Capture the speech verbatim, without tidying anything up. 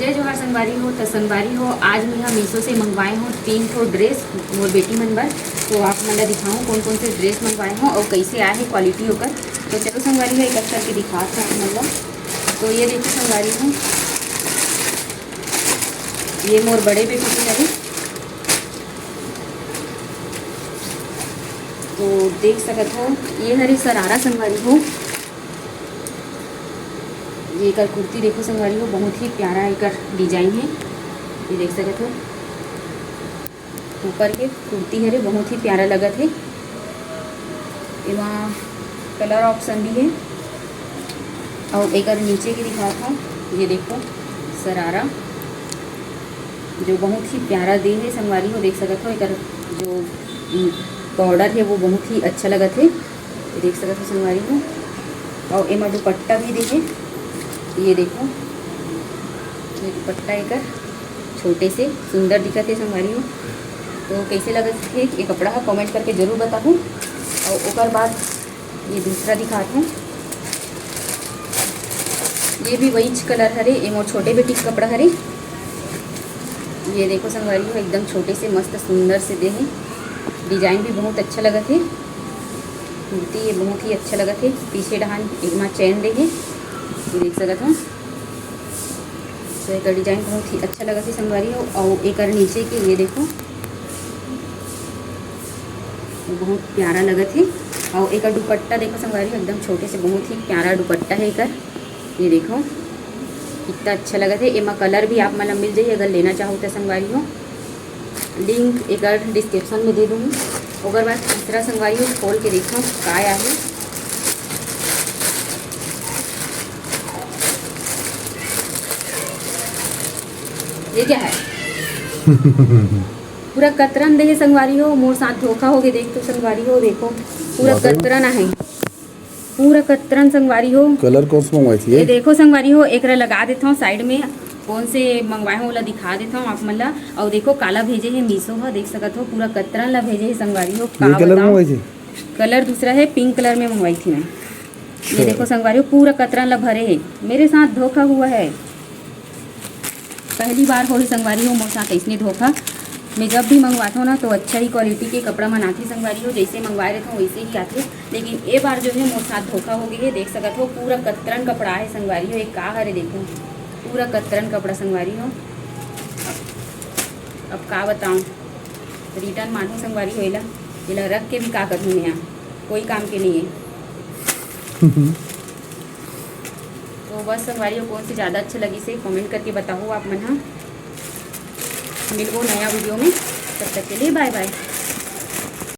जय जोहार संगवारी हो। तो संगवारी हो, आज मैं ह मीशो से मंगवाए हों तीन ठो ड्रेस मोर बेटी मन बर। तो आप मन ला दिखाऊँ कौन कौन से ड्रेस मंगवाए हों और कैसे आए हे क्वालिटी ओकर। तो चलो संगवारी हो, एक एक करके दिखात हों आप मन ला। तो ये देखो संगवारी हो, ये मोर बड़े बेटी के हरे। तो देख सकत हो, ये हरे शरारा संगवारी हो। ये एकर कुर्ती देखो संगवारी हो, बहुत ही प्यारा एकर डिजाइन हे। ये देख सकत हो, ऊपर के कुर्ती हरे बहुत ही प्यारा लगत हे। एमा कलर ऑप्शन भी हे। और एकर नीचे के दिखात हों, ये देखो शरारा, जो बहुत ही प्यारा दे हे संगवारी हो। देख सकत हो, एकर जो बॉर्डर हे वो बहुत ही अच्छा लगत हे। ये देख सकत हो संगवारी हो। और एमा दुपट्टा भी दे हे, ये देखो, ये दुपट्टा एकर छोटे से सुंदर दिखत हे संगवारी हो। तो कैसे लगत हे ये कपड़ा ह, कमेंट करके जरूर बताहू। और ओकर बाद ये दूसरा दिखात हों, ये भी वहीच कलर हरे, ये मोर छोटे बेटी के कपड़ा हरे। ये देखो संगवारी हो, एकदम छोटे से मस्त सुंदर से दे हे, डिजाइन भी बहुत अच्छा लगत हे। कुर्ती ये बहुत ही अच्छा लगत हे, पीछे डहान एमा चैन दे हे, ये देख सकत हो। तो एकर डिजाइन बहुत ही अच्छा लगत हे संगवारी हो। और एकर नीचे के ये देखो, बहुत प्यारा लगत हे। और एकर दुपट्टा देखो संगवारी हो, एकदम छोटे से बहुत ही प्यारा दुपट्टा हे एकर। ये देखो कितना अच्छा लगत हे। एमा कलर भी आप मन ला मिल जाही अगर लेना चाहो तो संगवारी हो। लिंक एकर डिस्क्रिप्शन में दे दूँगी। ओकर बाद तीसरा संगवारी हो, खोल के देखो का आए हे। ये क्या है? पूरा कतरन दे हे संगवारी हो, मोर साथ धोखा हो गे। देख तो संगवारी हो, देखो पूरा बाप रे। कतरन आहे, पूरा कतरन संगवारी हो। कलर कौन सा मंगवाई थी ये ये? देखो संगवारी हो, एकरा लगा देथव साइड में, कौन से मंगवाए हो ओला दिखा देथव आप मन ला। और देखो काला भेजे हे मीशो ह, देख सकत हो पूरा कतरन ला भेजे हे संगवारी हो। का ये कलर बताओ? मंगवाई थी? कलर दूसरा है, पिंक कलर में मंगवाई थी मैं। ये अच्छा। देखो संगवारी हो, पूरा कतरन ला भरे हे। मेरे साथ धोखा हुआ है। पहली बार होही संगवारी हो मोर साथ अइसने धोखा। मैं जब भी मंगवाथव ना तो अच्छा ही क्वालिटी के कपड़ा मन आथे संगवारी हो, जैसे मंगवाए रहथव वैसे ही आथे। लेकिन ए बार जो है मोर साथ धोखा हो गे हे। देख सकत हो पूरा कतरन कपड़ा आहे संगवारी हो। ये का हरे देखो, पूरा कतरन कपड़ा संगवारी हो। अब का बताऊँ, रिटर्न मानहूँ संगवारी हो एला, एला रख के भी का करहूँ मैं, कोई काम के नहीं है। तो बस संगवारी हो, कौन सी ज़्यादा अच्छा लगिस हे कमेंट करके बताओ आप मन हा। मिलबो नया वीडियो में, तब तक के लिए बाय बाय।